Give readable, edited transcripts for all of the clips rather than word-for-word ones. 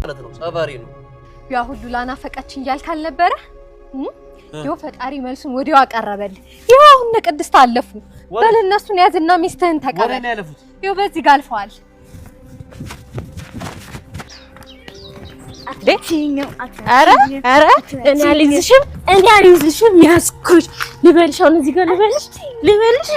ማለት ነው፣ ሰፈሬ ነው። ያ ሁሉ ላናፈቀችኝ እያልክ አልነበረ? ይኸው ፈጣሪ መልሱን ወዲያው አቀረበልህ። ይኸው አሁን እነ ቅድስት አለፉ። በል እነሱን ያዝና ሚስትህን ተቀበል። ወደ ነው ያለፉት። ይኸው በዚህ ጋር አልፈዋል። ኧረ ኧረ እኔ አልይዝሽም፣ እኔ አልይዝሽም። ያዝኩሽ ልበልሽ፣ አሁን እዚህ ጋር ልበልሽ፣ ልበልሽ።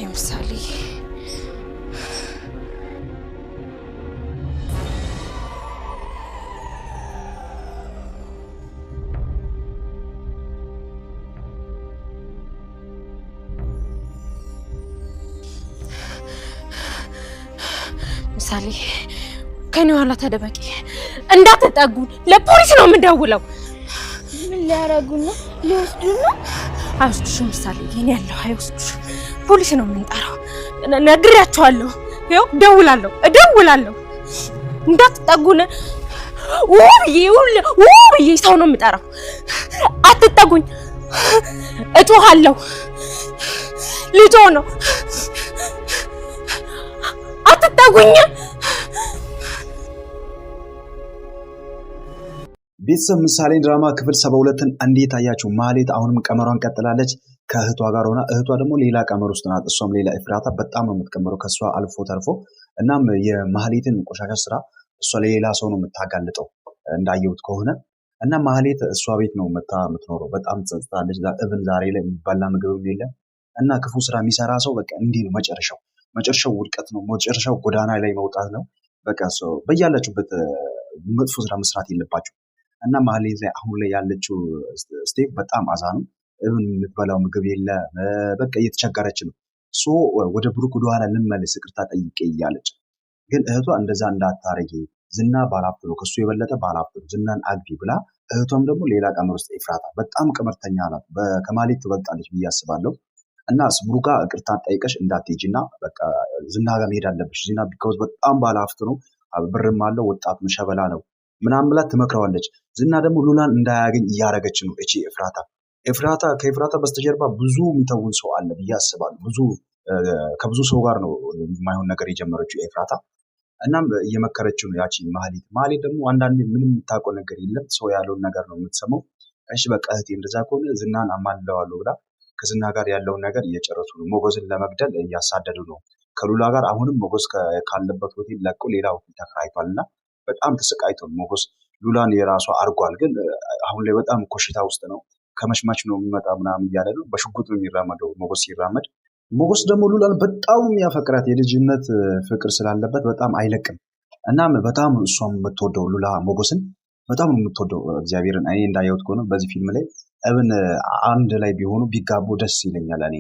ምሳሌ ምሳሌ ከኔ ኋላ ተደበቂ፣ እንዳትጠጉን። ለፖሊስ ነው የምደውለው። ምን ሊያረጉን ነው? ሊወስዱን ነው? አይወስዱሽም ምሳሌ፣ የኔ ያለው አይወስዱሽም። ፖሊስ ነው የምንጠራው። ነግሬያቸዋለሁ። ይኸው እደውላለሁ፣ እደውላለሁ። እንዳትጠጉን። ውብዬ ውብዬ ሰው ነው የምጠራው። አትጠጉኝ፣ እጮሃለሁ። ልጮህ ነው። አትጠጉኝ። ቤተሰብ ምሳሌ ድራማ ክፍል 72ን እንዴት አያችሁ? ማህሌት አሁንም ቀመሯን ቀጥላለች ከእህቷ ጋር ሆና፣ እህቷ ደግሞ ሌላ ቀመር ውስጥ ናት። እሷም ሌላ ኤፍራታ በጣም ነው የምትቀምረው ከእሷ አልፎ ተርፎ። እናም የማህሌትን ቆሻሻ ስራ እሷ ለሌላ ሰው ነው የምታጋልጠው እንዳየሁት ከሆነ። እና ማህሌት እሷ ቤት ነው መታ የምትኖረው። በጣም ጸጽታለች። እብን ዛሬ ላይ የሚባላ ምግብም የለም። እና ክፉ ስራ የሚሰራ ሰው በቃ እንዲህ ነው መጨረሻው። መጨረሻው ውድቀት ነው። መጨረሻው ጎዳና ላይ መውጣት ነው። በቃ ሰው በያላችሁበት መጥፎ ስራ መስራት የለባችሁ። እና ማህሌት ላይ አሁን ላይ ያለችው step በጣም አዛ ነው። እብን የምትበላው ምግብ የለ፣ በቃ እየተቸገረች ነው። So ወደ ብሩክ ወደኋላ ልመለስ ይቅርታ ጠይቄ እያለች፣ ግን እህቷ እንደዛ እንዳታረጊ ዝና ባለሀብት ነው፣ ከሱ የበለጠ ባለሀብት ነው፣ ዝናን አግቢ ብላ፣ እህቷም ደግሞ ሌላ ቀመር ውስጥ ኤፍራታ በጣም ቀመርተኛ ናት፣ ከማህሌት ትበልጣለች ብዬ አስባለሁ። እና ብሩክ ጋር ይቅርታ ጠይቀሽ እንዳትሄጂ እና በቃ ዝና ጋር መሄድ አለብሽ። ዝና because በጣም ባለሀብት ነው፣ ብርም አለው፣ ወጣት ነው፣ ሸበላ ነው ምናምን ብላ ትመክረዋለች። ዝና ደግሞ ሉላን እንዳያገኝ እያደረገች ነው። እቺ ኤፍራታ ኤፍራታ ከኤፍራታ በስተጀርባ ብዙ የሚተውን ሰው አለ ብዬ አስባለሁ። ብዙ ከብዙ ሰው ጋር ነው የማይሆን ነገር የጀመረችው ኤፍራታ። እናም እየመከረችው ነው ያቺ ማህሌት። ማህሌት ደግሞ አንዳንዴ ምንም የምታውቀው ነገር የለም፣ ሰው ያለውን ነገር ነው የምትሰማው። እሺ በቃ እህቴ እንደዛ ከሆነ ዝናን አማልለዋለሁ ብላ ከዝና ጋር ያለውን ነገር እየጨረሱ ነው። ሞገስን ለመግደል እያሳደዱ ነው። ከሉላ ጋር አሁንም ሞገስ ካለበት ሆቴል ለቆ ሌላ ሆቴል ተከራይቷል እና በጣም ተሰቃይቷል። ሞገስ ሉላን የራሷ አድርጓል። ግን አሁን ላይ በጣም ኮሽታ ውስጥ ነው። ከመሽማች ነው የሚመጣ ምናምን እያለ ነው። በሽጉጥ ነው የሚራመደው ሞገስ ሲራመድ። ሞገስ ደግሞ ሉላን በጣም የሚያፈቅራት የልጅነት ፍቅር ስላለበት በጣም አይለቅም። እናም በጣም እሷም የምትወደው ሉላ ሞገስን በጣም ነው የምትወደው። እግዚአብሔርን እኔ እንዳየሁት ከሆነ በዚህ ፊልም ላይ እብን አንድ ላይ ቢሆኑ ቢጋቡ ደስ ይለኛል እኔ።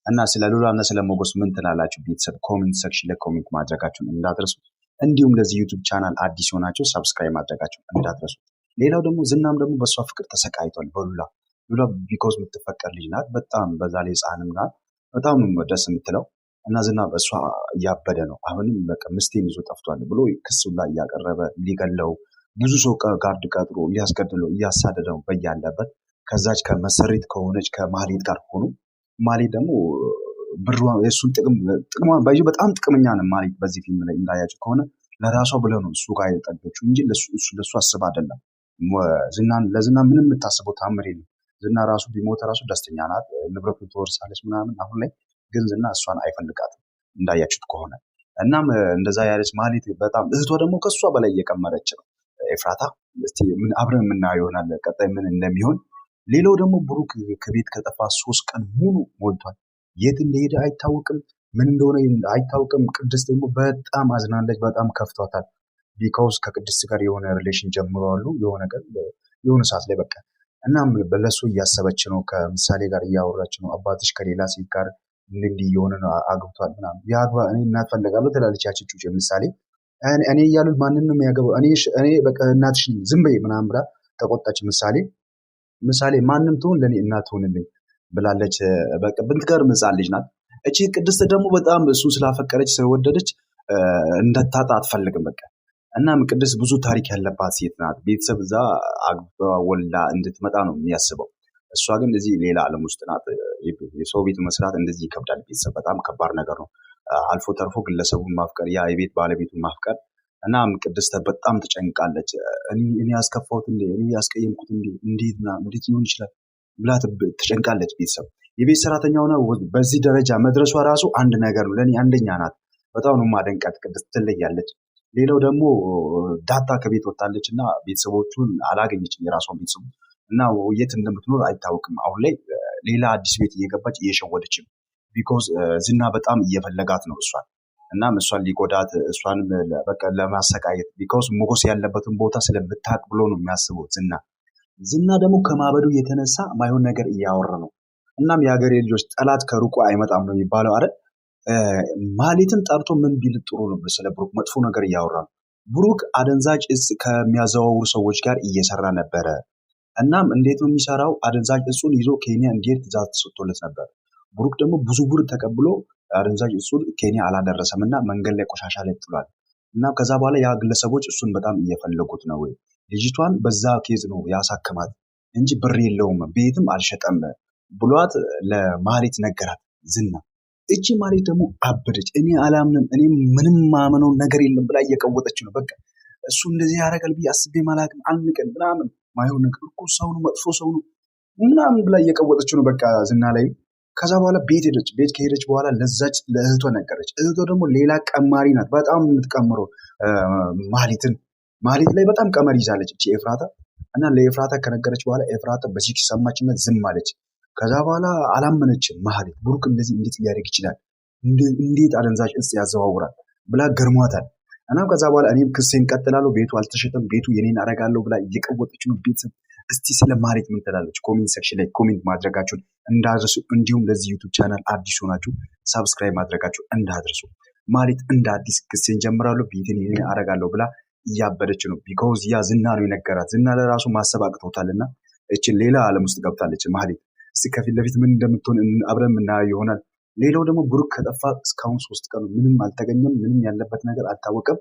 እና ስለ ሉላ እና ስለ ሞገስ ምን ትላላችሁ ቤተሰብ? Comment section ላይ comment ማድረጋችሁን እንዳትረሱ። እንዲሁም ለዚህ YouTube channel አዲስ የሆናችሁ subscribe ማድረጋችሁን እንዳትረሱ። ሌላው ደግሞ ዝናም ደግሞ በእሷ ፍቅር ተሰቃይቷል በሉላ። ሉላ because የምትፈቀር ልጅ ናት። በጣም በዛ ላይ ህፃንም ናት። በጣም ነው ደስ የምትለው። እና ዝና በእሷ እያበደ ነው። አሁንም በቃ ምስቴን ይዞ ጠፍቷል ብሎ ክስ ሁላ እያቀረበ ሊገለው ብዙ ሰው guard ቀጥሮ ሊያስገድለው እያሳደደው በያለበት ከዛች ከመሰሪት ከሆነች ከማህሌት ጋር ሆኖ፣ ማህሌት ደግሞ ብሯ የእሱን ጥቅም ጥቅሟን ባዩ በጣም ጥቅመኛ ነው ማህሌት። በዚህ ፊልም ላይ እንዳያችሁ ከሆነ ለራሷ ብለ ነው እሱ ጋር የጠገችው እንጂ ለሱ አስባ አይደለም። ዝናን ለዝና ምንም የምታስበው ታምር የለም። ዝና ራሱ ቢሞት ራሱ ደስተኛ ናት፣ ንብረቱን ትወርሳለች ምናምን። አሁን ላይ ግን ዝና እሷን አይፈልጋትም እንዳያችሁት ከሆነ። እናም እንደዛ ያለች ማህሌት በጣም እህቷ ደግሞ ከእሷ በላይ እየቀመረች ነው ኤፍራታ። እስቲ ምን አብረን የምናየው ይሆናል ቀጣይ ምን እንደሚሆን። ሌላው ደግሞ ብሩክ ከቤት ከጠፋ 3 ቀን ሙሉ ሞልቷል። የት እንደሄደ አይታወቅም፣ ምን እንደሆነ አይታወቅም። ቅድስት ደግሞ በጣም አዝናለች፣ በጣም ከፍቷታል። Because ከቅድስት ጋር የሆነ relation ጀምረዋሉ የሆነ ቀን የሆነ ሰዓት ላይ በቃ። እናም ለሱ እያሰበች ነው፣ ከምሳሌ ጋር እያወራች ነው። አባትሽ ከሌላ ሴት ጋር እንዲህ እየሆነ ነው አግብቷል ምናምን፣ ያግባ እኔ እናት ፈልጋለሁ ትላለች ያቺ ጩጬ ምሳሌ። እኔ እያሉ ማንን ነው የሚያገባው? እኔ በቃ እናትሽ ነኝ ዝም በይ ምናምን ብላ ተቆጣች ምሳሌ። ምሳሌ ማንም ትሁን ለኔ እናት ትሁንልኝ ብላለች። በቃ ብትገርም ህፃን ልጅ ናት። እቺ ቅድስት ደግሞ በጣም እሱን ስላፈቀረች ስለወደደች እንደታጣ አትፈልግም በቃ። እናም ቅድስት ብዙ ታሪክ ያለባት ሴት ናት። ቤተሰብ እዛ አግብታ ወልዳ እንድትመጣ ነው የሚያስበው። እሷ ግን እዚህ ሌላ ዓለም ውስጥ ናት። የሰው ቤት መስራት እንደዚህ ይከብዳል። ቤተሰብ በጣም ከባድ ነገር ነው። አልፎ ተርፎ ግለሰቡን ማፍቀር፣ ያ የቤት ባለቤቱን ማፍቀር። እናም ቅድስት በጣም ተጨንቃለች። እኔ ያስከፋሁት እንዴ? እኔ ያስቀየምኩት እንዴ? እንዴት እንዴት ሊሆን ይችላል ብላ ተጨንቃለች። ቤተሰብ የቤት ሰራተኛ ሆነ በዚህ ደረጃ መድረሷ ራሱ አንድ ነገር ነው። ለእኔ አንደኛ ናት። በጣም ነው የማደንቃት። ቅድስት ትለያለች። ሌላው ደግሞ ዳታ ከቤት ወጣለች እና ቤተሰቦቹን አላገኘችም፣ የራሷን ቤተሰቡ እና የት እንደምትኖር አይታወቅም። አሁን ላይ ሌላ አዲስ ቤት እየገባች እየሸወደች ነው። because ዝና በጣም እየፈለጋት ነው እሷን። እናም እሷን ሊጎዳት እሷን በቃ ለማሰቃየት because ሞገስ ያለበትን ቦታ ስለምታውቅ ብሎ ነው የሚያስበው ዝና። ዝና ደግሞ ከማበዱ የተነሳ ማይሆን ነገር እያወራ ነው። እናም የሀገሬ ልጆች ጠላት ከሩቁ አይመጣም ነው የሚባለው አይደል? ማህሌትን ጠርቶ ምን ቢል ጥሩ ነው? ስለ ብሩክ መጥፎ ነገር እያወራ ነው። ብሩክ አደንዛዥ እጽ ከሚያዘዋውሩ ሰዎች ጋር እየሰራ ነበረ። እናም እንዴት ነው የሚሰራው? አደንዛዥ እጹን ይዞ ኬንያ እንዲሄድ ትዕዛዝ ተሰጥቶለት ነበር። ብሩክ ደግሞ ብዙ ብር ተቀብሎ አደንዛዥ እጹን ኬንያ አላደረሰም እና መንገድ ላይ ቆሻሻ ላይ ጥሏል። እና ከዛ በኋላ ያ ግለሰቦች እሱን በጣም እየፈለጉት ነው። ልጅቷን በዛ case ነው ያሳከማት እንጂ ብር የለውም ቤትም አልሸጠም ብሏት ለማህሌት ነገራት ዝና። እቺ ማህሌት ደግሞ አበደች። እኔ አላምንም፣ እኔ ምንም ማመነው ነገር የለም ብላ እየቀወጠች ነው። በቃ እሱ እንደዚህ ያደርጋል ብዬ አስቤ አላቅም፣ አንድ ቀን ምናምን ማይሆን ነገር እኮ ሰው ነው፣ መጥፎ ሰው ነው ምናምን ብላ እየቀወጠች ነው። በቃ ዝና ላይ ከዛ በኋላ ቤት ሄደች። ቤት ከሄደች በኋላ ለዛች ለእህቷ ነገረች። እህቷ ደግሞ ሌላ ቀማሪ ናት፣ በጣም የምትቀምረው ማህሌትን። ማህሌት ላይ በጣም ቀመር ይዛለች እቺ ኤፍራታ። እና ለኤፍራታ ከነገረች በኋላ ኤፍራታ በሲክ ሰማችና ዝም አለች። ከዛ በኋላ አላመነችም ማህሌት። ብሩክ እንደዚህ እንዴት ሊያደርግ ይችላል? እንዴት አደንዛዥ እጽ ያዘዋውራል ብላ ገርሟታል። እናም ከዛ በኋላ እኔም ክሴን ቀጥላለሁ፣ ቤቱ አልተሸጠም፣ ቤቱ የኔን አደርጋለሁ ብላ እየቀወጠች ነው። ቤተሰብ እስቲ ስለ ማህሌት ምን ትላለች? comment section ላይ comment ማድረጋችሁን እንዳትረሱ። እንዲሁም ለዚህ YouTube channel አዲስ ሆናችሁ subscribe ማድረጋችሁ እንዳትረሱ። ማህሌት እንደ አዲስ ክሴን ጀምራለሁ፣ ቤቴን የኔን አደርጋለሁ ብላ እያበደች ነው። because ያ ዝና ነው የነገራት። ዝና ለራሱ ማሰብ አቅቶታልና እችን ሌላ ዓለም ውስጥ ገብታለች ማህሌት። እስቲ ከፊት ለፊት ምን እንደምትሆን አብረን የምናየው ይሆናል። ሌላው ደግሞ ብሩክ ከጠፋ እስካሁን 3 ቀኑ ምንም አልተገኘም። ምንም ያለበት ነገር አልታወቀም።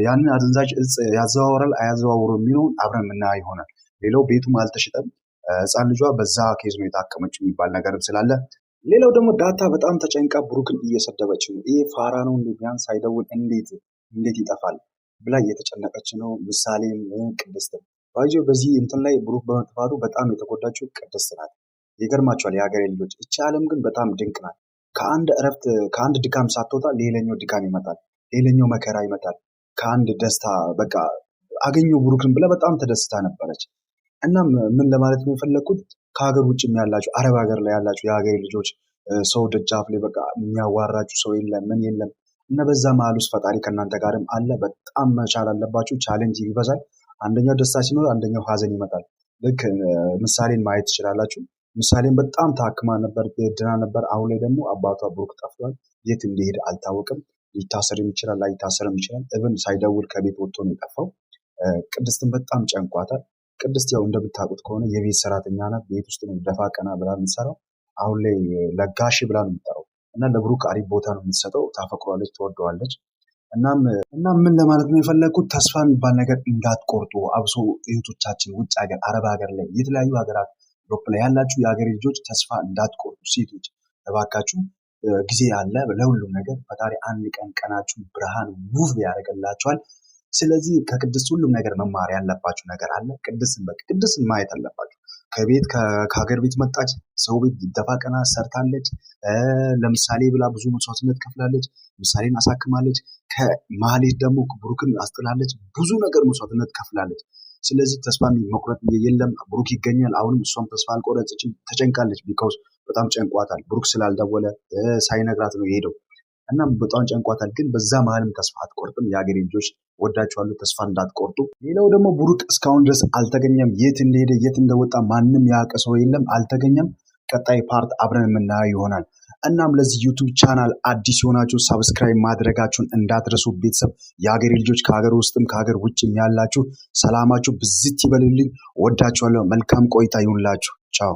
ያንን አደንዛዥ እጽ ያዘዋውራል አያዘዋውርም የሚለውን አብረን የምናየው ይሆናል። ሌላው ቤቱም አልተሸጠም። ሕፃን ልጇ በዛ case ነው የታከመችው የሚባል ነገርም ስላለ፣ ሌላው ደግሞ ዳታ በጣም ተጨንቃ ብሩክን እየሰደበች ነው። ይሄ ፋራ ነው እንዴ? ቢያንስ ሳይደውል እንዴት እንዴት ይጠፋል ብላ እየተጨነቀች ነው። ምሳሌም ቅድስትም ባይዞ በዚህ እንትን ላይ ብሩክ በመጥፋቱ በጣም የተጎዳችው ቅድስት ናት። ይገርማቸዋል የሀገሬ ልጆች። እቺ ዓለም ግን በጣም ድንቅ ናት። ከአንድ እረፍት ከአንድ ድካም ሳትወጣ ሌላኛው ድካም ይመጣል፣ ሌላኛው መከራ ይመጣል። ከአንድ ደስታ በቃ አገኘው ብሩክን ብላ በጣም ተደስታ ነበረች። እናም ምን ለማለት ነው የፈለግኩት ከሀገር ውጭም ያላችሁ አረብ ሀገር ላይ ያላችሁ የሀገሬ ልጆች ሰው ደጃፍ ላይ በቃ የሚያዋራችሁ ሰው የለም ምን የለም እና በዛ መሀል ውስጥ ፈጣሪ ከእናንተ ጋርም አለ። በጣም መቻል አለባችሁ። challenge ይበዛል። አንደኛው ደስታ ሲኖር አንደኛው ሀዘን ይመጣል። ልክ ምሳሌን ማየት ትችላላችሁ። ምሳሌን በጣም ታክማ ነበር፣ ድና ነበር። አሁን ላይ ደግሞ አባቷ ብሩክ ጠፍቷል። የት እንደሄደ አልታወቅም። ሊታሰርም ይችላል፣ ላይታሰርም ይችላል። እብን ሳይደውል ከቤት ወጥቶ ነው የጠፋው። ቅድስትን በጣም ጨንቋታል። ቅድስት ያው እንደምታውቁት ከሆነ የቤት ሰራተኛ ናት። ቤት ውስጥ ነው ደፋ ቀና ብላ የምትሰራው። አሁን ላይ ለጋሽ ብላ ነው የምትጠራው እና ለብሩክ አሪፍ ቦታ ነው የምትሰጠው። ታፈቅሯለች፣ ትወደዋለች። እናም ምን ለማለት ነው የፈለግኩት ተስፋ የሚባል ነገር እንዳትቆርጡ። አብሶ እህቶቻችን ውጭ ሀገር፣ አረብ ሀገር ላይ የተለያዩ ሀገራት Europe ላይ ያላችሁ የሀገሬ ልጆች ተስፋ እንዳትቆርጡ። ሴቶች እባካችሁ ጊዜ አለ ለሁሉም ነገር። ፈጣሪ አንድ ቀን ቀናችሁ ብርሃን ውብ ያደርግላችኋል። ስለዚህ ከቅድስት ሁሉም ነገር መማር ያለባችሁ ነገር አለ። ቅድስትን በቃ ቅድስትን ማየት አለባችሁ። ከቤት ከሀገር ቤት መጣች፣ ሰው ቤት ደፋ ቀና ሰርታለች። ለምሳሌ ብላ ብዙ መስዋዕትነት ከፍላለች። ምሳሌን አሳክማለች። ከማህሌት ደግሞ ብሩክን አስጥላለች። ብዙ ነገር መስዋዕትነት ከፍላለች። ስለዚህ ተስፋ መቁረጥ የለም። ብሩክ ይገኛል። አሁንም እሷም ተስፋ አልቆረጠችም፣ ተጨንቃለች። because በጣም ጨንቋታል። ብሩክ ስላልደወለ ሳይነግራት ነው የሄደው። እናም በጣም ጨንቋታል። ግን በዛ መሀልም ተስፋ አትቆርጥም። የሀገሬ ልጆች ወዳችኋለሁ፣ ተስፋ እንዳትቆርጡ። ሌላው ደግሞ ብሩክ እስካሁን ድረስ አልተገኘም። የት እንደሄደ የት እንደወጣ ማንም ያውቅ ሰው የለም፣ አልተገኘም። ቀጣይ part አብረን የምናየው ይሆናል። እናም ለዚህ YouTube channel አዲስ የሆናችሁ subscribe ማድረጋችሁን እንዳትረሱ። ቤተሰብ የሀገሬ ልጆች ከሀገር ውስጥም ከሀገር ውጭም ያላችሁ ሰላማችሁ ብዝት ይበልልኝ። ወዳችኋለሁ። መልካም ቆይታ ይሁንላችሁ። ቻው።